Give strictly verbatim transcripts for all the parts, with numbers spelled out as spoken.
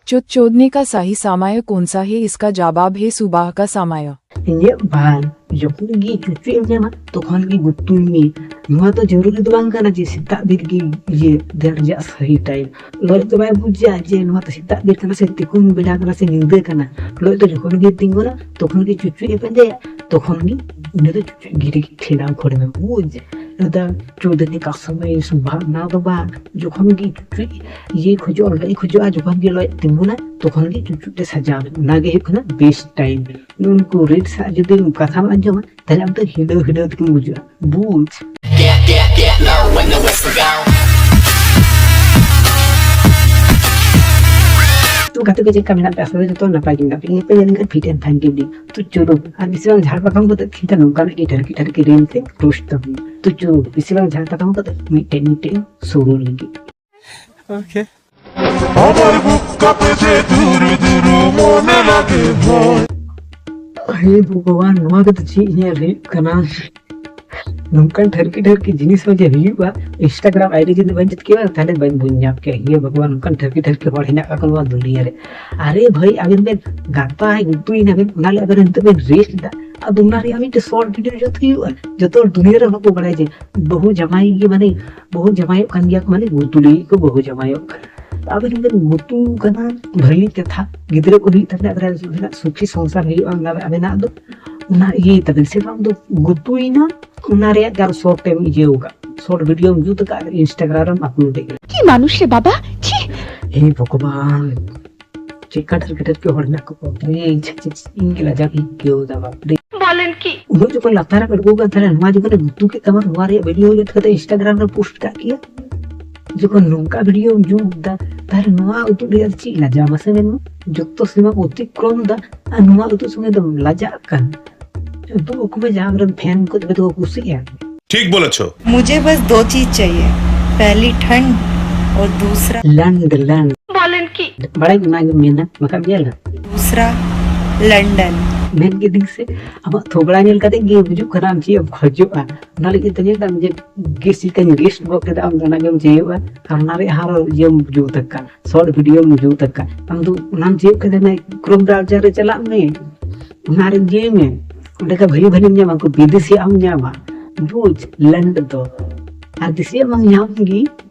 चुत चोदने का सही समय कौन सा है? इसका जवाब है सुबह का समय। ᱤᱧᱟᱹᱜ ᱵᱟᱝ, ᱡᱚᱠᱷᱚᱱ ᱜᱮ ᱪᱩᱪᱩ ᱮᱢ ᱧᱟᱢᱟ ᱛᱚᱠᱷᱚᱱ ᱜᱮ ᱜᱩᱛᱩᱭ ᱢᱮ᱾ ᱱᱚᱣᱟ ᱫᱚ ᱡᱚᱨᱩᱨᱤ ᱫᱚ ᱵᱟᱝ ᱠᱟᱱᱟ ᱡᱮ ᱥᱮᱛᱟᱜ ᱵᱮᱨ ᱜᱮ ᱤᱭᱟᱹ ᱫᱟᱹᱲ ᱨᱮᱭᱟᱜ ᱥᱟᱹᱦᱤ ᱴᱟᱭᱤᱢ᱾ ᱞᱚᱡ ᱫᱚ ᱵᱟᱭ ᱵᱩᱡᱟ ᱡᱮ ᱱᱚᱣᱟ ᱫᱚ ᱥᱮᱛᱟᱜ ᱵᱮᱨ ᱠᱟᱱᱟ ᱥᱮ ᱛᱤᱠᱤᱱ ᱵᱮᱲᱟ ᱠᱟᱱᱟ ᱥᱮ ᱧᱤᱫᱟᱹ ᱠᱟᱱᱟ᱾ ᱞᱚᱡ ᱫᱚ ᱡᱚᱠᱷᱚᱱ ᱜᱮ ᱛᱤᱸᱜᱩᱱᱟ ᱛᱚᱠᱷᱚᱱ ᱜᱮ ᱪᱩᱪᱩ ᱮ ᱯᱟᱸᱡᱟᱭᱟ, ᱛᱚᱠᱷᱚᱱ ᱜᱮ ᱩᱱᱤ ᱫᱚ ᱪᱩᱪᱩ ᱜᱤᱨᱤ ᱴᱷᱮᱞᱟᱣ ᱠᱷᱚᱲ ᱢᱮ, ᱵᱩᱡᱽ? ᱟᱫᱚ ᱪᱳᱫᱽᱱᱤ ᱠᱟ ᱥᱚᱢᱚᱭ ᱥᱩᱵᱷᱟ, ᱱᱚᱣᱟ ᱫᱚ ᱵᱟᱝ, ᱡᱚᱠᱷᱚᱱ ᱜᱮ ᱪᱩᱪᱩ ᱤᱭᱟᱹ ᱠᱷᱚᱡᱚᱜᱼᱟ, ᱞᱚᱡ ᱠᱷᱚᱡᱚᱜᱼᱟ, ᱡᱚᱠᱷᱚᱱ ᱜᱮ ᱞᱚᱡ ᱛᱤᱸᱜᱩᱱᱟ ᱛᱚᱠᱷᱚᱱ ᱜᱮ ᱪᱩᱪᱩ ᱛᱮ ᱥᱟᱡᱟᱣ ᱢᱮ, ᱚᱱᱟ ᱜᱮ ᱦᱩᱭᱩᱜ ᱠᱟᱱᱟ ᱵᱮᱥᱴ ᱴᱟᱭᱤᱢ᱾ ᱱᱩᱠᱩ ᱨᱮᱰ ᱥᱟᱜ ᱡᱩᱫᱤ ᱠᱟᱛᱷᱟᱢ ᱟᱸᱡᱚᱢᱟ ᱛᱟᱦᱞᱮ ᱟᱢ ᱫᱚ ᱦᱤᱞᱟᱹᱣ ᱦᱤᱞᱟᱹᱣ ᱛᱮᱜᱮᱢ ᱵᱩᱡᱩᱜᱼᱟ, ᱵᱩᱡᱽ᱾ ᱛᱚ ᱜᱟᱛᱮ ᱠᱚ ᱪᱮᱫ ᱞᱮᱠᱟ ᱢᱮᱱᱟᱜ ᱯᱮᱭᱟ? ᱟᱥᱟ ᱠᱚᱨᱮ ᱡᱚᱛᱚ ᱱᱟᱯᱟᱭ ᱜᱮ ᱢᱮᱱᱟᱜ ᱯᱮᱭᱟ᱾ ᱤᱧ ᱯᱮ ᱧᱮᱞ ᱞᱮᱱᱠᱷᱟᱱ fit and fine ᱜᱮ ᱢᱮᱱᱟᱹᱧ᱾ ᱛᱚ ᱪᱚᱞᱚ, ᱟᱨ ᱵᱮᱥᱤ ᱵᱟᱝ ᱡᱷᱟᱲ ᱯᱟᱛᱟᱢ ᱠᱟᱛᱮ ᱛᱤᱦᱤᱧ ᱫᱚ ᱱᱚᱝᱠᱟᱱᱟᱜ ᱜᱮ ᱰᱷᱟᱹᱨᱠᱤ ᱰᱷᱟᱹᱨᱠᱤ ᱨᱤᱞ ᱛᱮ ᱨᱳᱥᱴ ᱛᱟᱵᱚᱱ᱾ ᱛᱚ ᱪᱚᱞᱚ, ᱵᱮᱥᱤ ᱵᱟᱝ ᱡᱷᱟᱲ ᱯᱟᱛᱟᱢ ᱠᱟᱛᱮ ᱢᱤᱫᱴᱮᱱ ᱢᱤᱫᱴᱮᱱ ᱥᱩᱨᱩ ᱞᱟᱹᱜᱤᱫ᱾ Okay. আমার বুক কাঁপে যে দূর দূর মনে লাগে ভয়। ᱦᱮ ᱵᱷᱚᱜᱚᱵᱟᱱ, ᱱᱚᱣᱟ ᱠᱚᱫᱚ ᱪᱮᱫ ᱧᱮᱞ ᱦᱩᱭᱩᱜ ᱠᱟᱱᱟ? ᱱᱚᱝᱠᱟᱱ ᱴᱷᱟᱹᱨᱠᱤ ᱴᱷᱟᱹᱨᱠᱤ ᱡᱤᱱᱤᱥ ᱦᱚᱸ ᱡᱮ ᱦᱩᱭᱩᱜᱼᱟ, ᱤᱱᱥᱴᱟᱜᱨᱟᱢ ᱟᱭᱰᱤ ᱡᱩᱫᱤ ᱵᱟᱹᱧ ᱡᱩᱛ ᱠᱮᱭᱟ ᱛᱟᱦᱞᱮ ᱵᱟᱹᱧ ᱵᱩᱡᱽ ᱧᱟᱢ ᱠᱮᱭᱟ᱾ ᱦᱮ ᱵᱷᱚᱜᱚᱵᱟᱱ, ᱱᱚᱝᱠᱟᱱ ᱴᱷᱟᱹᱨᱠᱤ ᱴᱷᱟᱹᱨᱠᱤ ᱦᱚᱲ ᱦᱮᱱᱟᱜ ᱠᱟᱜ ᱠᱚᱣᱟ ᱱᱚᱣᱟ ᱫᱩᱱᱤᱭᱟᱹ ᱨᱮ᱾ ᱟᱨᱮ ᱵᱷᱟᱹᱭ, ᱟᱵᱮᱱ ᱵᱮᱱ ᱜᱟᱯᱟ ᱜᱩᱛᱩᱭᱮᱱᱟ ᱵᱮᱱ, ᱚᱱᱟ ᱞᱟᱹᱜᱤᱫ ᱟᱵᱮᱱ ᱱᱤᱛᱚᱜ ᱵᱮᱱ ᱨᱮᱥᱴ ᱮᱫᱟ, ᱟᱫᱚ ᱚᱱᱟ ᱨᱮᱭᱟᱜ ᱢᱤᱫᱴᱮᱱ ᱥᱚᱨᱴ ᱵᱷᱤᱰᱤᱭᱳ ᱡᱩᱛ ᱦᱩᱭᱩᱜᱼᱟ᱾ ᱡᱚᱛᱚ ᱦᱚᱲ ᱫᱩᱱᱤᱭᱟᱹ ᱨᱮ ᱵᱟᱠᱚ ᱵᱟᱲᱟᱭᱟ ᱡᱮ ᱵᱟᱹᱦᱩ ᱡᱟᱶᱟᱭ ᱜᱮ, ᱢᱟᱱᱮ ᱵᱟᱹᱦᱩ ᱡᱟᱶᱟᱭᱚᱜ ᱠᱟᱱ ᱜᱮᱭᱟ ᱠᱚ, ᱢᱟᱱᱮ ᱜᱩᱛᱩ ᱞᱟᱹᱜᱤᱫ ᱠᱚ ᱵᱟᱹᱦᱩ ᱡᱟᱶᱟᱭᱚᱜ ᱠᱟᱱᱟ᱾ ᱟᱵᱮᱱ ᱵᱮᱱ ᱜᱩᱛᱩ ᱠᱟᱱᱟ, ᱵᱷᱟᱹᱜᱤ ᱠᱟᱛᱷᱟ, ᱜᱤᱫᱽᱨᱟᱹ ᱠᱚ ᱦᱩᱭᱩᱜ ᱛᱟᱵᱮᱱᱟ, ᱟᱵᱮᱱᱟᱜ ᱥᱩᱠᱷᱤ ᱥᱚᱝᱥᱟᱨ ᱦᱩᱭᱩᱜᱼᱟ, ᱚᱱᱟ ᱟᱵᱮᱱᱟᱜ ᱫᱚ ᱚᱱᱟ ᱤᱭᱟᱹᱭ ᱛᱟᱵᱮᱱ ᱥᱮ ᱵᱟᱝ ᱫᱚ ᱜᱩᱛᱩᱭᱮᱱᱟ, ᱚᱱᱟ ᱨᱮᱭᱟᱜ ᱟᱨ ᱥᱚᱨᱴ ᱮᱢ ᱤᱭᱟᱹᱣ ᱠᱟᱜ, ᱥᱚᱨᱴ ᱵᱷᱤᱰᱤᱭᱳᱢ ᱡᱩᱛ ᱠᱟᱜ, ᱤᱱᱥᱴᱟᱜᱨᱟᱢ ᱨᱮᱢ ᱟᱯᱞᱳᱰ ᱮᱫ᱾ কি মানুষ রে বাবা, ছি। ᱦᱮ ᱵᱷᱚᱜᱚᱵᱟᱱ, ᱪᱮᱫᱠᱟ ᱴᱷᱟᱹᱨᱠᱤ ᱴᱷᱟᱹᱨᱠᱤ ᱦᱚᱲ ᱦᱮᱱᱟᱜ ᱠᱚᱣᱟ ᱵᱟᱯᱨᱮ, ᱪᱷᱤ, ᱪᱷᱤ, ᱪᱷᱤ, ᱤᱧ ᱜᱮ ᱞᱟᱡᱟᱣ ᱜᱤᱧ ᱟᱹᱭᱠᱟᱹᱣ ᱮᱫᱟ ᱵᱟᱯᱨᱮ᱾ বলেন কি? ᱩᱱᱟᱹᱜ ᱡᱚᱠᱷᱚᱱ ᱞᱟᱛᱟᱨ ᱨᱮ ᱟᱬᱜᱚ ᱠᱟᱱ ᱛᱟᱦᱞᱮ ᱱᱚᱣᱟ ᱡᱚᱠᱷᱚᱱ ᱮ ᱜᱩᱛᱩ ᱠᱮᱫ ᱛᱟᱢᱟ, ᱱᱚᱣᱟ ᱨᱮᱭᱟᱜ ᱵᱷᱤᱰᱤᱭᱳ ᱡᱩᱛ ᱠᱟᱛᱮ ᱤᱱᱥᱴᱟᱜᱨᱟᱢ ᱨᱮ ᱯᱳᱥᱴ ᱠᱟᱜ ᱠᱮᱭᱟ᱾ ᱡᱚᱠᱷᱚᱱ ᱱᱚᱝᱠᱟ ᱵᱷᱤᱰᱤᱭᱳᱢ ᱡᱩᱛ ᱫᱟ, ᱛᱟᱦᱞᱮ ᱱᱚᱣᱟ ᱩᱫᱩᱜ ᱨᱮᱭᱟᱜ ᱪᱮᱫ ᱞᱟᱡᱟᱣ ᱢᱟᱥᱮ ᱢᱮᱱ ᱢᱮ? ᱡᱚᱛᱚ ᱥᱤᱢᱟᱢ ᱚᱛᱤᱠᱨᱚᱢ ᱫᱟ ᱟᱨ ᱱᱚᱣᱟ ᱩᱫᱩᱜ ᱥᱚᱢᱚᱭ ᱫᱚᱢ ᱞᱟᱡᱟᱜ ᱠᱟᱱ᱾ ᱩᱫᱩᱜ ᱟᱠᱚ ᱢᱮ ᱡᱟᱦᱟᱸ ᱟᱢᱨᱮᱱ ᱯᱷᱮᱱ ᱠᱚ ᱛᱚᱵᱮ ᱫᱚᱠᱚ ᱠᱩᱥᱤᱜᱼᱟ᱾ ঠিক বলেছো। मुझे बस दो चीज चाहिए, पहली ठंड और दूसरा ᱞᱟᱱᱰ ᱞᱟᱱᱰ বলেন কি? ᱵᱟᱲᱟᱭ ᱚᱱᱟᱜᱮ ᱢᱮᱱᱟ, ᱵᱟᱠᱷᱟᱡ ᱧᱮᱞᱟ᱾ दूसरा लंदन। ᱢᱮᱱ ᱠᱤᱫᱤᱧ ᱥᱮ, ᱟᱢᱟᱜ ᱛᱷᱚᱜᱲᱟ ᱧᱮᱞ ᱠᱟᱛᱮ ᱜᱮ ᱵᱩᱡᱩᱜ ᱠᱟᱱᱟ ᱟᱢ ᱪᱮᱫ ᱮᱢ ᱠᱷᱚᱡᱚᱜᱼᱟ᱾ ᱚᱱᱟ ᱞᱟᱹᱜᱤᱫ ᱛᱮ ᱧᱮᱞ ᱫᱟᱢ ᱡᱮ ᱜᱮᱥ ᱞᱮᱠᱟᱧ ᱜᱮᱥ ᱜᱚᱫ ᱠᱮᱫᱟ, ᱟᱢ ᱫᱚ ᱚᱱᱟ ᱜᱮᱢ ᱪᱟᱹᱭᱚᱜᱼᱟ᱾ ᱟᱨ ᱚᱱᱟ ᱨᱮ ᱟᱨᱦᱚᱸ ᱤᱭᱟᱹᱢ ᱡᱩᱛ ᱟᱠᱟᱫ, ᱥᱚᱨᱴ ᱵᱷᱤᱰᱤᱭᱳᱢ ᱡᱩᱛ ᱟᱠᱟᱫ᱾ ᱟᱢ ᱫᱚ ᱚᱱᱟᱢ ᱪᱟᱹᱭᱚᱜ ᱠᱷᱟᱱ ᱫᱚ ᱠᱨᱳᱢ ᱵᱨᱟᱣᱡᱟᱨ ᱨᱮ ᱪᱟᱞᱟᱜ ᱢᱮ, ᱚᱱᱟ ᱨᱮ ᱤᱭᱟᱹᱭ ᱢᱮ, ᱚᱸᱰᱮ ᱠᱷᱟᱱ ᱵᱷᱟᱹᱞᱤ ᱵᱷᱟᱹᱞᱤᱢ ᱧᱟᱢᱟ, ᱩᱱᱠᱩ ᱵᱤᱫᱮᱥᱤᱭᱟᱜ ᱮᱢ ᱧᱟᱢᱟ᱾ ᱵᱩᱡᱽ, ᱞᱮᱱᱰ ᱫᱚ ᱟᱨ ᱫᱮᱥᱤᱭᱟᱜ ᱢᱟᱢ ᱧᱟᱢ ᱜᱮ,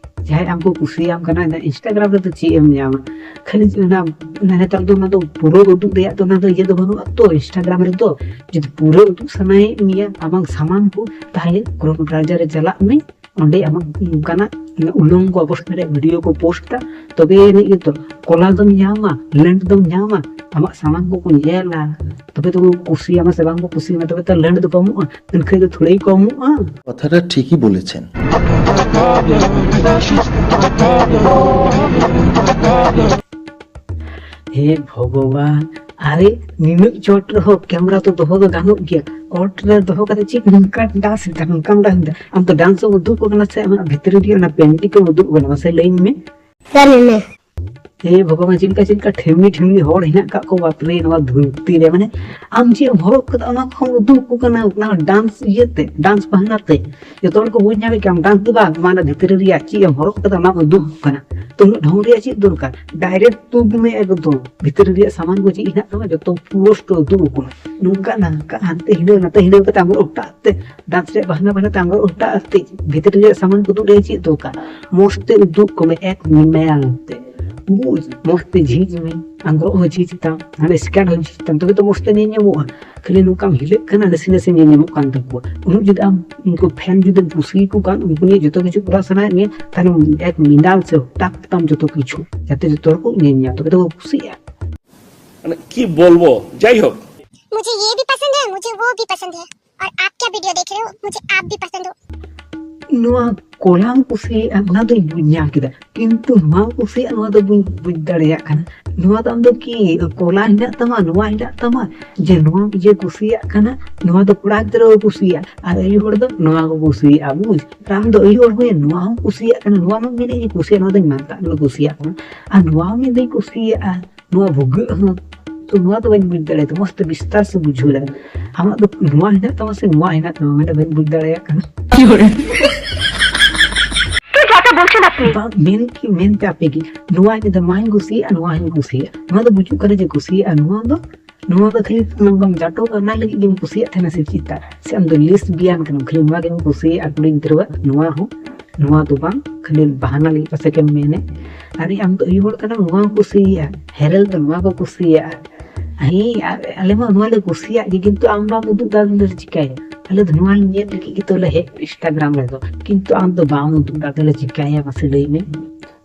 ᱡᱟᱦᱟᱸᱭ ᱟᱢ ᱠᱚ ᱠᱩᱥᱤᱭᱟᱢ ᱠᱟᱱᱟ᱾ ᱤᱱᱥᱴᱟᱜᱨᱟᱢ ᱨᱮᱫᱚ ᱪᱮᱫ ᱮᱢ ᱧᱟᱢᱟ? ᱠᱷᱟᱹᱞᱤ ᱚᱱᱟ, ᱚᱱᱟ ᱱᱮᱛᱟᱨ ᱫᱚ ᱚᱱᱟ ᱫᱚ ᱯᱩᱨᱟᱹ ᱩᱫᱩᱜ ᱨᱮᱭᱟᱜ ᱫᱚ ᱚᱱᱟ ᱫᱚ ᱤᱭᱟᱹ ᱫᱚ ᱵᱟᱹᱱᱩᱜᱼᱟ ᱛᱚ ᱤᱱᱥᱴᱟᱜᱨᱟᱢ ᱨᱮᱫᱚ᱾ ᱡᱩᱫᱤ ᱯᱩᱨᱟᱹ ᱩᱫᱩᱜ ᱥᱟᱱᱟᱭᱮᱫ ᱢᱮᱭᱟ ᱟᱢᱟᱜ ᱥᱟᱢᱟᱱ ᱠᱚ, ᱛᱟᱦᱚᱞᱮ ᱠᱨᱳᱢ ᱵᱨᱟᱣᱡᱟᱨ ᱨᱮ ᱪᱟᱞᱟᱜ ᱢᱮ, ᱚᱸᱰᱮ ᱟᱢᱟᱜ ᱚᱱᱠᱟᱱᱟᱜ ᱩᱞᱚᱝᱜᱚ ᱚᱵᱚᱥᱛᱟ ᱨᱮᱭᱟᱜ ᱵᱷᱤᱰᱤᱭᱳ ᱠᱚ ᱯᱳᱥᱴ ᱫᱟ, ᱛᱚᱵᱮ ᱟᱹᱱᱤᱡ ᱜᱮᱛᱚ ᱠᱚᱞᱟ ᱫᱚᱢ ᱧᱟᱢᱟ, ᱞᱮᱱᱰ ᱫᱚᱢ ᱧᱟᱢᱟ, ᱟᱢᱟᱜ ᱥᱟᱢᱟᱱ ᱠᱚᱠᱚ ᱧᱮᱞᱟ, ᱛᱚᱵᱮ ᱛᱚ ᱠᱚ ᱠᱩᱥᱤᱭᱟᱢᱟ ᱥᱮ ᱵᱟᱝ ᱠᱚ ᱠᱩᱥᱤᱭᱟᱢᱟ, ᱛᱚᱵᱮ ᱛᱚ ᱞᱮᱱᱰ ᱫᱚ ᱠᱚ ᱮᱢᱚᱜᱼᱟ, ᱢᱮᱱᱠᱷᱟᱱ ᱫᱚ ᱛᱷᱚᱲᱮ ᱠᱚ ᱮᱢᱚᱜᱼᱟ᱾ কথাটা ঠিকই বলেছেন। ᱦᱮ ᱵᱷᱚᱜᱚᱵᱟᱱ, ᱟᱨᱮ ᱱᱤᱱᱟᱹᱜ ᱪᱚᱴ ᱨᱮᱦᱚᱸ ᱠᱮᱢᱨᱟ ᱫᱚ ᱫᱚᱦᱚ ᱫᱚ ᱜᱟᱱᱚᱜ ᱜᱮᱭᱟ᱾ ᱚᱴ ᱨᱮ ᱫᱚᱦᱚ ᱠᱟᱛᱮ ᱪᱮᱫ ᱱᱚᱝᱠᱟ ᱰᱟᱱᱥ ᱮᱫᱟ, ᱱᱚᱝᱠᱟᱢ ᱰᱟᱱᱥ ᱮᱫᱟ? ᱟᱢ ᱫᱚ ᱰᱟᱱᱥ ᱮᱢ ᱩᱫᱩᱜ ᱟᱠᱚ ᱠᱟᱱᱟ ᱥᱮ ᱟᱢᱟᱜ ᱵᱷᱤᱛᱨᱤ ᱨᱮᱭᱟᱜ ᱚᱱᱟ ᱯᱮᱱᱴᱤ ᱠᱚᱢ ᱩᱫᱩᱜ ᱟᱠᱚ ᱠᱟᱱᱟ? ᱢᱟᱥᱮ ᱞᱟᱹᱭᱟᱹᱧ ᱢᱮ᱾ ᱥᱟᱨ ᱢᱮ᱾ ᱦᱮ ᱵᱷᱚᱜᱚᱵᱟᱱ, ᱪᱮᱫ ᱞᱮᱠᱟ ᱪᱮᱫ ᱞᱮᱠᱟ ᱴᱷᱮᱢᱱᱤ ᱴᱷᱮᱢᱱᱤ ᱦᱚᱲ ᱦᱮᱱᱟᱜ ᱠᱟᱜ ᱠᱚ ᱵᱟᱯᱨᱮ ᱱᱚᱣᱟ ᱫᱷᱩᱨᱛᱤ ᱨᱮ᱾ ᱢᱟᱱᱮ ᱟᱢ ᱪᱮᱫ ᱮᱢ ᱦᱚᱨᱚᱜ ᱠᱟᱫᱟ ᱚᱱᱟ ᱠᱚᱦᱚᱸ ᱩᱫᱩᱜ ᱟᱠᱚ ᱠᱟᱱᱟ, ᱚᱱᱟ ᱰᱟᱱᱥ ᱤᱭᱟᱹᱛᱮ, ᱰᱟᱱᱥ ᱵᱟᱦᱟᱱᱟ ᱛᱮ᱾ ᱡᱚᱛᱚ ᱦᱚᱲ ᱠᱚ ᱵᱩᱡᱽ ᱧᱟᱢᱮᱫ ᱠᱟᱱᱟ ᱰᱟᱱᱥ ᱫᱚ ᱵᱟᱝ, ᱚᱱᱟ ᱵᱷᱤᱛᱨᱤ ᱨᱮᱭᱟᱜ ᱪᱮᱫ ᱮᱢ ᱦᱚᱨᱚᱜ ᱠᱟᱫᱟ ᱚᱱᱟ ᱩᱫᱩᱜ ᱟᱠᱚ ᱠᱟᱱᱟ᱾ ᱛᱚ ᱩᱱᱟᱹᱜ ᱰᱷᱚᱝ ᱨᱮᱭᱟᱜ ᱪᱮᱫ ᱫᱚᱨᱠᱟᱨ? ᱰᱟᱭᱨᱮᱠᱴ ᱛᱩᱫ ᱢᱮ ᱮᱠᱫᱚᱢ, ᱵᱷᱤᱛᱨᱤ ᱨᱮᱭᱟᱜ ᱥᱟᱢᱟᱱ ᱠᱚ ᱪᱮᱫ ᱦᱮᱱᱟᱜ ᱛᱟᱢᱟ ᱡᱚᱛᱚ ᱯᱩᱨᱟᱹᱥᱴᱚ ᱩᱫᱩᱜ ᱟᱠᱚ ᱢᱮ᱾ ᱱᱚᱝᱠᱟ ᱱᱟᱝᱠᱟ ᱦᱟᱱᱛᱮ ᱦᱤᱞᱟᱹᱣ ᱱᱟᱛᱮ ᱦᱤᱞᱟᱹᱣ ᱠᱟᱛᱮ ᱟᱢ ᱚᱴᱟᱜ ᱛᱮ ᱰᱟᱱᱥ ᱨᱮᱭᱟᱜ ᱵᱟᱦᱟᱱᱟ ᱵᱟᱦᱟᱱᱟ ᱛᱮ ᱟᱢ ᱚᱴᱟᱜ ᱛᱮ ᱵᱷᱤᱛᱨᱤ ᱨᱮᱭᱟᱜ ᱥᱟᱢᱟᱱ ᱠᱚ ᱩᱫᱩᱜ ᱨᱮᱭᱟᱜ ᱪᱮᱫ ᱫᱚᱨᱠᱟᱨ? ᱢᱚᱸᱡᱽ ᱛᱮ ᱩᱫᱩᱜ ᱠᱚᱢᱮ ᱮᱠ ᱢᱮᱞ ᱛᱮ, ᱵᱩᱡᱽ, ᱢᱚᱸᱡᱽ ᱛᱮ ᱡᱷᱤᱡ ᱢᱮ, ᱟᱝᱨᱚᱵ ᱦᱚᱸ ᱡᱷᱤᱡ ᱛᱟᱢ, ᱦᱟᱱᱮ ᱥᱠᱟᱨᱴ ᱦᱚᱸ ᱡᱷᱤᱡ ᱛᱟᱢ, ᱛᱚᱵᱮ ᱛᱚ ᱢᱚᱸᱡᱽ ᱛᱮ ᱧᱮᱞ ᱧᱟᱢᱚᱜᱼᱟ᱾ ᱠᱷᱟᱹᱞᱤ ᱱᱚᱝᱠᱟᱢ ᱦᱤᱞᱟᱹᱜ ᱠᱟᱱᱟ, ᱱᱟᱥᱮ ᱱᱟᱥᱮ ᱧᱮᱞ ᱧᱟᱢᱚᱜ ᱠᱟᱱ ᱛᱟᱠᱚᱣᱟ᱾ ᱩᱱᱟᱹᱜ ᱡᱩᱫᱤ ᱟᱢ ᱩᱱᱠᱩ ᱯᱷᱮᱱ ᱡᱩᱫᱤᱢ ᱠᱩᱥᱤᱭᱟᱠᱚ ᱠᱷᱟᱱ, ᱩᱱᱠᱩ ᱱᱤᱭᱮ ᱡᱚᱛᱚ ᱠᱤᱪᱷᱩ ᱠᱚᱨᱟᱣ ᱥᱟᱱᱟᱭᱮᱫ ᱢᱮᱭᱟ, ᱛᱟᱦᱞᱮ ᱮᱠ ᱢᱮᱞ ᱥᱮ ᱦᱚᱴᱟᱛ ᱛᱟᱢ ᱡᱚᱛᱚ ᱠᱤᱪᱷᱩ, ᱡᱟᱛᱮ ᱡᱚᱛᱚ ᱦᱚᱲ ᱠᱚ ᱧᱮᱞ ᱧᱟᱢ, ᱛᱚᱵᱮ ᱛᱚ ᱠᱚ ᱠᱩᱥᱤᱜᱼᱟ᱾ মানে কি বলবো, যাই হোক। मुझे ये भी पसंद है, मुझे वो भी पसंद है। और आप क्या वीडियो देख रहे हो, मुझे आप भी पसंद हो। ᱱᱚᱣᱟ ᱠᱚᱞᱟᱢ ᱠᱩᱥᱤᱭᱟᱜᱼᱟ, ᱚᱱᱟ ᱫᱚᱧ ᱵᱩᱡᱽ ᱧᱟᱢ ᱠᱮᱫᱟ, ᱠᱤᱱᱛᱩ ᱱᱚᱣᱟ ᱠᱩᱥᱤᱭᱟᱜ, ᱱᱚᱣᱟ ᱫᱚ ᱵᱟᱹᱧ ᱵᱩᱡᱽ ᱫᱟᱲᱮᱭᱟᱜ ᱠᱟᱱᱟ᱾ ᱱᱚᱣᱟ ᱫᱚ ᱟᱢ ᱫᱚ ᱠᱤ ᱠᱚᱞᱟ ᱦᱮᱱᱟᱜ ᱛᱟᱢᱟ, ᱱᱚᱣᱟ ᱦᱮᱱᱟᱜ ᱛᱟᱢᱟ, ᱡᱮ ᱱᱚᱣᱟ ᱤᱭᱟᱹ ᱠᱩᱥᱤᱭᱟᱜ ᱠᱟᱱᱟ, ᱱᱚᱣᱟ ᱫᱚ ᱠᱚᱲᱟ ᱜᱤᱫᱽᱨᱟᱹ ᱠᱚ ᱠᱩᱥᱤᱭᱟᱜᱼᱟ ᱟᱨ ᱟᱭᱳ ᱦᱚᱲ ᱫᱚ ᱱᱚᱣᱟ ᱠᱚ ᱠᱩᱥᱤᱭᱟᱜᱼᱟ, ᱵᱩᱡᱽ? ᱟᱨ ᱟᱢ ᱫᱚ ᱟᱭᱳ ᱦᱚᱲ ᱦᱚᱸ ᱱᱚᱣᱟ ᱦᱚᱸ ᱠᱩᱥᱤᱭᱟᱜ ᱠᱟᱱᱟ, ᱱᱚᱣᱟ ᱢᱟ ᱢᱮᱱᱮᱫ ᱤᱧ ᱠᱩᱥᱤᱭᱟᱜ, ᱱᱚᱣᱟ ᱫᱚᱧ ᱢᱟᱱᱛᱟᱜ ᱠᱟᱱᱟ, ᱠᱩᱥᱤᱭᱟᱜ ᱠᱟᱱᱟ, ᱟᱨ ᱱᱚᱣᱟ ᱢᱮᱱ ᱫᱚᱧ ᱠᱩᱥᱤᱭᱟᱜᱼᱟ, ᱱᱚᱣᱟ ᱵᱷᱩᱜᱟᱹᱜ ᱦᱚᱸ ᱛᱚ ᱱᱚᱣᱟ ᱫᱚ ᱵᱟᱹᱧ ᱵᱩᱡᱽ ᱫᱟᱲᱮᱭᱟᱫᱟ, ᱢᱚᱡᱽ ᱛᱮ ᱵᱤᱥᱛᱟᱨ ᱥᱮ ᱵᱩᱡᱷᱟᱹᱣ ᱞᱮᱢ᱾ ᱟᱢᱟᱜ ᱫᱚ ᱱᱚᱣᱟ ᱦᱮᱱᱟᱜ ᱛᱟᱢᱟ ᱥᱮ ᱱᱚᱣᱟ ᱦᱮᱱᱟᱜ ᱛᱟᱢᱟ, ᱢᱟᱱᱮ ᱵᱟᱹᱧ ᱵᱩᱡᱽ ᱫᱟᱲᱮᱭᱟᱜ ᱠᱟᱱᱟ᱾ ᱵᱟᱝ, ᱢᱮᱱ ᱠᱤ ᱢᱮᱱ ᱯᱮ ᱟᱯᱮ ᱜᱮ, ᱱᱚᱣᱟ ᱤᱧ ᱫᱚ ᱱᱚᱣᱟᱧ ᱠᱩᱥᱤᱭᱟᱜᱼᱟ, ᱱᱚᱣᱟ ᱦᱚᱸᱧ ᱠᱩᱥᱤᱭᱟᱜᱼᱟ, ᱱᱚᱣᱟ ᱫᱚ ᱵᱩᱡᱩᱜ ᱠᱟᱱᱟ ᱡᱮ ᱠᱩᱥᱤᱭᱟᱜᱼᱟ, ᱱᱚᱣᱟ ᱫᱚ ᱱᱚᱣᱟ ᱫᱚ ᱠᱷᱟᱹᱞᱤ ᱱᱚᱝᱠᱟᱢ ᱡᱟᱴᱚᱜᱼᱟ, ᱚᱱᱟ ᱞᱟᱹᱜᱤᱫ ᱜᱮᱢ ᱠᱩᱥᱤᱭᱟᱜ ᱛᱟᱦᱮᱱᱟ ᱥᱮ ᱪᱮᱫ? ᱥᱮ ᱟᱢ ᱫᱚ ᱞᱮᱥᱵᱤᱭᱟᱱ ᱠᱟᱱᱟᱢ, ᱠᱷᱟᱹᱞᱤ ᱱᱚᱣᱟ ᱜᱮᱢ ᱠᱩᱥᱤᱭᱟᱜᱼᱟ ᱠᱩᱲᱤ ᱜᱤᱫᱽᱨᱟᱹᱣᱟᱜ? ᱱᱚᱣᱟ ᱦᱚᱸ, ᱱᱚᱣᱟ ᱫᱚ ᱵᱟᱝ, ᱠᱷᱟᱹᱞᱤ ᱵᱟᱦᱟᱱᱟ ᱞᱟᱹᱜᱤᱫ ᱯᱟᱥᱮᱡ ᱮᱢ ᱢᱮᱱᱮᱫ᱾ ᱟᱨ ᱟᱢ ᱫᱚ ᱟᱭᱩ ᱦᱚᱲ ᱠᱟᱱᱟᱢ, ᱱᱚᱣᱟᱢ ᱠᱩᱥᱤᱭᱟᱜᱼᱟ, ᱦᱮᱨᱮᱞ ᱫᱚ ᱱᱚᱣᱟ ᱠᱚ ᱠᱩᱥᱤᱭᱟᱜᱼᱟ᱾ ᱦᱮᱸ, ᱟᱨ ᱟᱞᱮ ᱢᱟ ᱱᱚᱣᱟ ᱞᱮ ᱠᱩᱥᱤᱭᱟᱜ ᱜᱮ, ᱠᱤᱱᱛᱩ ᱟᱢ ᱵᱟᱢ ᱩᱫᱩᱜ ᱫᱟ, ᱟᱫᱚ ᱞᱮ ᱪᱤᱠᱟᱹᱭᱟ? ᱟᱞᱮ ᱫᱚ ᱱᱚᱣᱟ ᱧᱮᱞ ᱞᱟᱹᱜᱤᱫ ᱜᱮᱛᱚ ᱞᱮ ᱦᱮᱡ Instagram ᱨᱮᱫᱚ, ᱠᱤᱱᱛᱩ ᱟᱢ ᱫᱚ ᱵᱟᱢ ᱩᱫᱩᱜ ᱫᱟ, ᱟᱫᱚ ᱞᱮ ᱪᱤᱠᱟᱹᱭᱟ ᱢᱟᱥᱮ ᱞᱟᱹᱭ ᱢᱮ?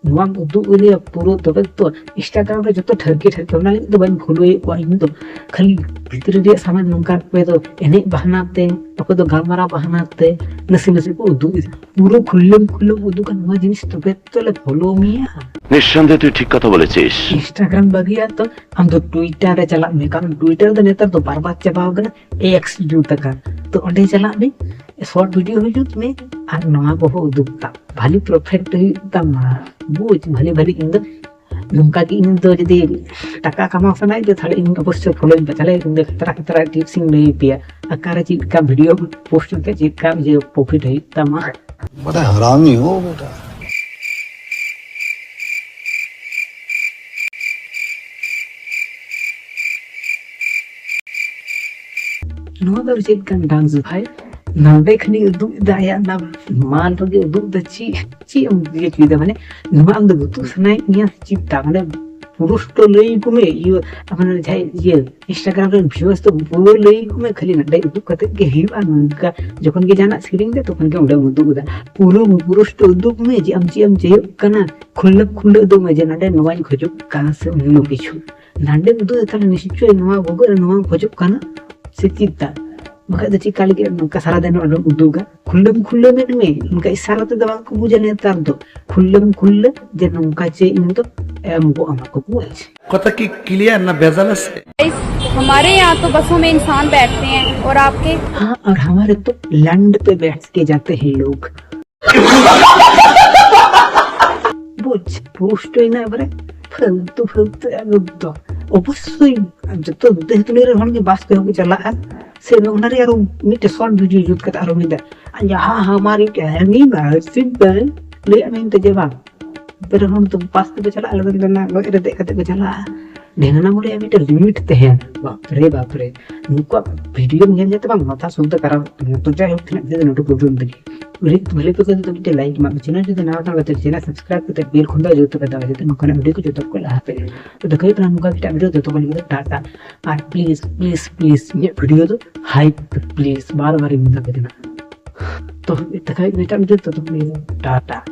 ᱱᱚᱣᱟᱢ ᱩᱫᱩᱜ ᱟᱞᱮᱭᱟ ᱯᱩᱨᱟᱹ, ᱛᱚᱵᱮ ᱛᱚ᱾ Instagram ᱨᱮ ᱡᱚᱛᱚ ᱴᱷᱟᱹᱨᱠᱮ ᱴᱷᱟᱹᱨᱠᱮ, ᱚᱱᱟ ᱞᱟᱹᱜᱤᱫ ᱫᱚ ᱵᱟᱹᱧ ᱯᱷᱚᱞᱳᱭᱮᱫ ᱠᱚᱣᱟ ᱤᱧ ᱫᱚ᱾ ᱠᱷᱟᱹᱞᱤ ᱵᱷᱤᱛᱨᱤ ᱨᱮᱭᱟᱜ ᱥᱟᱢᱟᱱ ᱱᱚᱝᱠᱟ, ᱚᱠᱚᱭ ᱫᱚ ᱮᱱᱮᱡ ᱵᱟᱦᱟᱱᱟ ᱛᱮ, ᱚᱠᱚᱭ ᱫᱚ ᱜᱟᱞᱢᱟᱨᱟᱣ ᱵᱟᱦᱟᱱᱟ ᱛᱮ ᱱᱟᱥᱮ ᱱᱟᱥᱮ ᱠᱚ ᱩᱫᱩᱜ ᱮᱫᱟ᱾ ᱯᱩᱨᱟᱹ ᱠᱷᱩᱞᱞᱟᱹᱢ ᱠᱷᱩᱞᱞᱟᱹᱢ ᱩᱫᱩᱜᱟ, ᱱᱚᱣᱟ ᱡᱤᱱᱤᱥ ᱛᱚᱵᱮ ᱛᱚ ᱞᱮ ᱯᱷᱚᱞᱳ ᱢᱮᱭᱟ᱾ নিঃসন্দেহে তুই ঠিক কথা বলেছিস। Instagram ᱵᱟᱹᱜᱤᱭᱟ ᱛᱚ, ᱟᱢ ᱫᱚ Twitter ᱨᱮ ᱪᱟᱞᱟᱜ ᱢᱮ, ᱠᱟᱨᱚᱱ Twitter ᱫᱚ ᱱᱮᱛᱟᱨ ᱫᱚ ᱵᱟᱨᱵᱟᱫ ᱪᱟᱵᱟᱣ ᱠᱟᱱᱟ, X ᱡᱩᱛ ᱟᱠᱟᱱ᱾ ᱛᱚ ᱚᱸᱰᱮ ᱪᱟᱞᱟᱜ ᱢᱮ, short video ᱦᱩᱭ ᱡᱩᱛ ᱢᱮ, ᱟᱨ ᱱᱚᱣᱟ ᱠᱚᱦᱚᱸ ᱩᱫᱩᱜ ᱛᱟᱢ, ᱵᱷᱟᱞᱤ profit ᱦᱩᱭᱩᱜ ᱛᱟᱢᱟ᱾ ᱵᱩᱡᱽ, ᱵᱷᱟᱞᱤ ᱵᱷᱟᱞᱤ ᱤᱧ ᱫᱚ ᱱᱚᱝᱠᱟ ᱜᱮ, ᱤᱧ ᱫᱚ ᱡᱩᱫᱤ ᱴᱟᱠᱟ ᱠᱟᱢᱟᱣ ᱥᱟᱱᱟᱭᱮᱫ ᱯᱮᱭᱟ, ᱛᱟᱦᱞᱮ ᱤᱧ ᱚᱵᱚᱥᱥᱳᱭ ᱯᱷᱚᱞᱳᱧ ᱯᱮ᱾ ᱛᱟᱦᱞᱮ ᱤᱧ ᱫᱚ ᱠᱷᱟᱛᱨᱟ ᱠᱷᱟᱛᱨᱟ ᱴᱤᱯᱥ ᱤᱧ ᱞᱟᱹᱭ ᱟᱯᱮᱭᱟ, ᱚᱠᱟᱨᱮ ᱪᱮᱫ ᱞᱮᱠᱟ ᱵᱷᱤᱰᱤᱭᱳ ᱯᱳᱥᱴ ᱞᱮᱠᱷᱟᱱ ᱪᱮᱫ ᱞᱮᱠᱟ ᱤᱭᱟᱹ profit ᱦᱩᱭᱩᱜ ᱛᱟᱢᱟ᱾ बड़ा हरामी हो बेटा। ᱱᱚᱣᱟ ᱫᱚ ᱪᱮᱫ ᱠᱟᱱ dance ᱵᱷᱟᱭ? ᱱᱚᱰᱮ ᱠᱷᱟᱹᱞᱤ ᱩᱫᱩᱜ ᱮᱫᱟ ᱟᱭᱟᱜ ᱚᱱᱟ ᱢᱟᱞ ᱨᱮᱜᱮ ᱩᱫᱩᱜ ᱮᱫᱟ᱾ ᱪᱮᱫ, ᱪᱮᱫ ᱮᱢ ᱤᱭᱟᱹ ᱦᱚᱪᱚᱭᱮᱫᱟ? ᱢᱟᱱᱮ ᱱᱚᱣᱟ ᱟᱢ ᱫᱚ ᱩᱫᱩᱜ ᱥᱟᱱᱟᱭᱮᱫ ᱢᱮᱭᱟ ᱥᱮ ᱪᱮᱫ? ᱛᱟ ᱢᱟᱱᱮ ᱯᱩᱨᱩᱥᱴᱚ ᱞᱟᱹᱭ ᱟᱠᱚ ᱢᱮ, ᱤᱭᱟᱹ, ᱢᱟᱱᱮ ᱡᱟᱦᱟᱸᱭ ᱤᱭᱟᱹ Instagram ᱨᱮᱱ viewers ᱫᱚ ᱯᱩᱨᱟᱹ ᱞᱟᱹᱭ ᱟᱠᱚ ᱢᱮ, ᱠᱷᱟᱹᱞᱤ ᱱᱚᱰᱮ ᱩᱫᱩᱜ ᱠᱟᱛᱮ ᱜᱮ ᱦᱩᱭᱩᱜᱼᱟ ᱱᱚᱝᱠᱟ᱾ ᱡᱚᱠᱷᱚᱱ ᱜᱮ ᱡᱟᱦᱟᱱᱟᱜ ᱥᱮᱨᱮᱧ ᱫᱟ, ᱛᱚᱠᱷᱚᱱ ᱜᱮ ᱚᱸᱰᱮᱢ ᱩᱫᱩᱜ ᱮᱫᱟ᱾ ᱯᱩᱨᱟᱹ ᱯᱩᱨᱩᱥᱴᱚ ᱩᱫᱩᱜ ᱢᱮ ᱡᱮ ᱟᱢ ᱪᱮᱫ ᱮᱢ ᱪᱟᱹᱭᱚᱜ ᱠᱟᱱᱟ, ᱠᱷᱩᱞᱟᱹ ᱠᱷᱩᱞᱟᱹ ᱩᱫᱩᱜ ᱢᱮ ᱡᱮ ᱱᱚᱰᱮ ᱱᱚᱣᱟᱧ ᱠᱷᱚᱡᱚᱜ ᱠᱟᱱᱟ ᱥᱮ ᱚᱱᱱᱚ ᱠᱤᱪᱷᱩ᱾ ᱱᱟᱰᱮ ᱩᱫᱩᱜ ᱮ ᱛᱟᱦᱞᱮ ᱱᱤᱥᱪᱚᱭ ᱱᱚᱣᱟ ᱵᱷᱩᱜᱟᱹᱜ ᱨᱮ ᱱᱚᱣᱟᱢ ᱠᱷᱚᱡᱚᱜ ᱠᱟᱱᱟ ᱥᱮ ᱪᱮᱫ ᱫᱟ? ᱵᱟᱠᱷᱟᱡ ᱫᱚ ᱪᱮᱠᱟ ᱞᱟᱹᱜᱤᱫ ᱱᱚᱝᱠᱟ ᱥᱟᱨᱟ ᱫᱤᱱ ᱚᱸᱰᱮᱢ ᱩᱫᱩᱜᱟ? ᱠᱷᱩᱞᱟᱹᱢ ᱠᱷᱩᱞᱟᱹ ᱢᱮᱱ ᱢᱮ, ᱱᱚᱝᱠᱟ ᱤᱥᱟᱨᱟ ᱛᱮᱫᱚ ᱵᱟᱝ ᱠᱚ ᱵᱩᱡᱟ ᱱᱮᱛᱟᱨ ᱫᱚ᱾ ᱠᱷᱩᱞᱟᱹᱢ ᱠᱷᱩᱞᱟᱹ ᱡᱮ ᱱᱚᱝᱠᱟ ᱪᱮ ᱤᱧ ᱫᱚ ᱮᱢ ᱜᱚᱜ ᱟᱢᱟ ᱠᱚ, ᱵᱩᱡᱽ? কথা কি ক্লিয়ার না ভেজাল আছে? गाइस, हमारे यहाँ तो बसों में इंसान बैठते हैं और आपके? हाँ, और हमारे तो लंड पे बैठ के जाते हैं लोग। বুঝ, পুষ্ট হই না এবারে, ফালতু ফালতু একদম। ᱚᱵᱚᱥᱥᱳᱭ ᱡᱚᱛᱚ ᱫᱮᱥ ᱫᱩᱱᱤᱭᱟᱹ ᱨᱮᱱ ᱦᱚᱲ ᱜᱮ ᱵᱟᱥ ᱛᱮᱦᱚᱸ ᱠᱚ ᱪᱟᱞᱟᱜᱼᱟ᱾ ᱥᱮ ᱚᱱᱟ ᱨᱮ ᱟᱨᱚ ᱢᱤᱫᱴᱮᱱ ᱥᱚᱨᱴ ᱵᱷᱤᱰᱤᱭᱳ ᱡᱩᱛ ᱠᱟᱛᱮ ᱟᱨᱚ ᱢᱤᱫ ᱫᱷᱟᱣ, ᱟᱨ ᱡᱟᱦᱟᱸ ᱦᱟᱢᱟᱨᱤ ᱴᱟᱭᱢᱤᱝ ᱟᱨ ᱥᱤᱫᱷᱟᱹ ᱞᱟᱹᱭᱟᱜ ᱢᱮᱱᱛᱮ ᱡᱮ ᱵᱟᱝ, ᱟᱯᱮ ᱨᱮᱱ ᱦᱚᱲ ᱫᱚ ᱵᱟᱥ ᱛᱮᱯᱮ ᱪᱟᱞᱟᱜᱼᱟ, ᱞᱮᱵᱮᱱ ᱫᱚ ᱚᱱᱟ ᱜᱚᱡ ᱨᱮ ᱫᱮᱡ ᱠᱟᱛᱮ ᱠᱚ ᱪᱟᱞᱟᱜᱼᱟ᱾ ᱰᱷᱮᱝᱱᱟ ᱢᱚᱬᱮ ᱨᱮᱭᱟᱜ ᱢᱤᱫᱴᱮᱱ ᱞᱤᱢᱤᱴ ᱛᱟᱦᱮᱱ᱾ ᱵᱟᱯᱨᱮ, ᱵᱟᱯᱨᱮ, ᱱᱩᱠᱩᱣᱟᱜ ᱵᱷᱤᱰᱤᱭᱳ ᱧᱮᱞ ᱧᱮᱞ ᱛᱮ ᱵᱟᱝ, ᱢᱟᱛᱷᱟ ᱥᱩᱫᱽᱫᱷ ᱠᱟᱨᱟᱯ᱾ ᱛᱚ ᱡᱟᱭᱦᱳᱠ, ᱛᱤᱱᱟᱹᱜ ᱵᱷᱤᱰᱤᱭᱳ ᱱᱚᱰᱮ ᱯᱚᱨᱡᱚᱱᱛᱚ ᱜᱮ᱾ ᱵᱷᱟᱹᱞᱤ ᱯᱮ ᱠᱩᱥᱤᱭᱟᱜ ᱠᱷᱟᱱ ᱫᱚ ᱢᱤᱫᱴᱮᱱ ᱞᱟᱭᱤᱠ ᱮᱢᱟᱜ ᱢᱮ, ᱪᱮᱱᱮᱞ ᱡᱩᱫᱤ ᱱᱟᱣᱟ ᱠᱟᱱ ᱠᱷᱟᱱ ᱪᱮᱱᱮᱞ ᱥᱟᱵᱥᱠᱨᱟᱭᱤᱵ ᱠᱟᱛᱮ ᱵᱮᱞ ᱠᱷᱚᱱ ᱫᱚ ᱡᱩᱛ ᱠᱟᱜ ᱛᱟᱵᱚᱱ, ᱡᱟᱛᱮ ᱱᱚᱝᱠᱟᱱᱟᱜ ᱵᱷᱤᱰᱤᱭᱳ ᱠᱚ ᱡᱚᱛᱚ ᱠᱚ ᱞᱟᱦᱟ ᱯᱮ᱾ ᱛᱚ ᱫᱮᱠᱷᱟᱣ ᱦᱩᱭᱩᱜ ᱠᱟᱱᱟ ᱱᱚᱝᱠᱟ ᱮᱴᱟᱜ ᱵᱷᱤᱰᱤᱭᱳ, ᱛᱚᱛᱚ ᱠᱷᱚᱱ ᱫᱚ ᱴᱟᱴᱟ᱾ ᱟᱨ ᱯᱞᱤᱡ, ᱯᱞᱤᱡ, ᱯᱞᱤᱡ ᱤᱧᱟᱹᱜ ᱵᱷᱤᱰᱤᱭᱳ ᱫᱚ ᱦᱟᱭᱤᱯ ᱯᱮ, ᱯᱞᱤᱡ, ᱵᱟᱨ ᱵᱟᱨ ᱤᱧ ᱢᱮᱛᱟ ᱯᱮ ᱠᱟᱱᱟ᱾ ᱛᱚ ᱫᱮᱠᱷᱟᱣ ᱦᱩᱭᱩᱜ ᱠᱟᱱᱟ ᱮᱴᱟᱜ ᱵᱷᱤᱰᱤᱭᱳ, ᱛᱚᱛᱚ ᱠᱷᱚᱱ ᱫᱚ ᱴᱟᱴᱟ᱾